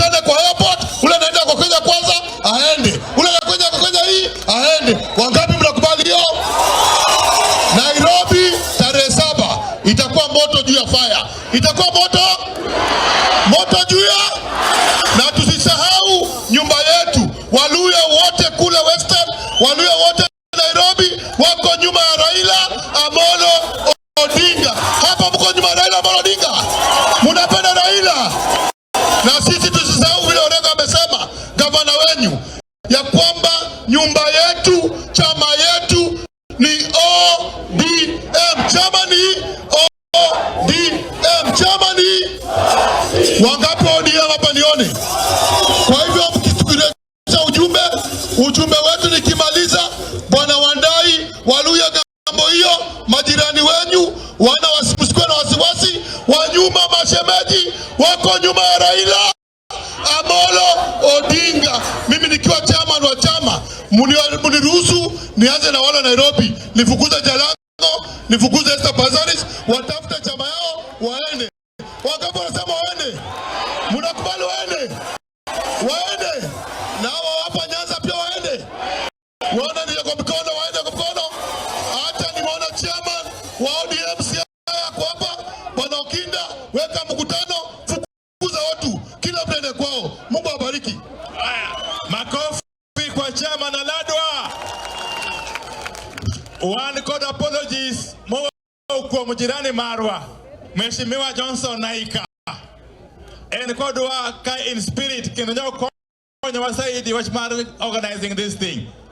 Tukutane kwa airport, ule anaenda kwa Kenya Kwanza aende, ule anakwenda kwa Kenya hii aende. Wangapi mnakubali hiyo? Nairobi tarehe 7 itakuwa moto juu ya fire, itakuwa moto moto juu ya, na tusisahau nyumba yetu. Waluya wote kule Western, Waluya wote Nairobi wako nyuma ya Raila Amolo Odinga. Hapa mko nyuma ya Raila Amolo Odinga, munapenda Raila. Na sisi tusisahau vile Orengo amesema, gavana wenyu, ya kwamba nyumba yetu, chama yetu ni ODM. Chama ni ODM. Chama ni wangapi wa ODM hapa nione? Kwa hivyo mkitukirejesha ujumbe, ujumbe wetu nikimaliza, Bwana Wandayi, Waluya ng'ambo hiyo, majirani wenyu wana msikuwe na wasiwasi, wa nyuma mashemeji wako nyuma ya Raila Amolo Odinga. Mimi nikiwa chairman wa chama, muniruhusu nianze na wale wa Nairobi, nifukuze Jalango, nifukuze Esther Passaris, watafute chama yao waende. Wangapi wanasema waende? Mnakubali waende? Waende. Na hawa hapa Nyanza pia waende. Waone ndio kwa mkono, waende kwa mkono. Hata nimeona chairman wa ODM Siaya kwa hapa, Bwana Okinda, weka mkutano, fukuza watu, kila mtu aende kwao. Mungu awabariki. Haya, makofi kwa chama na Ladwa. Wan kod apologies mowuok kuom jirani marwa, Mheshimiwa Johnson Naika. En kodwa ka in spirit kendo nyo konyowa saidi wach mar organizing this thing.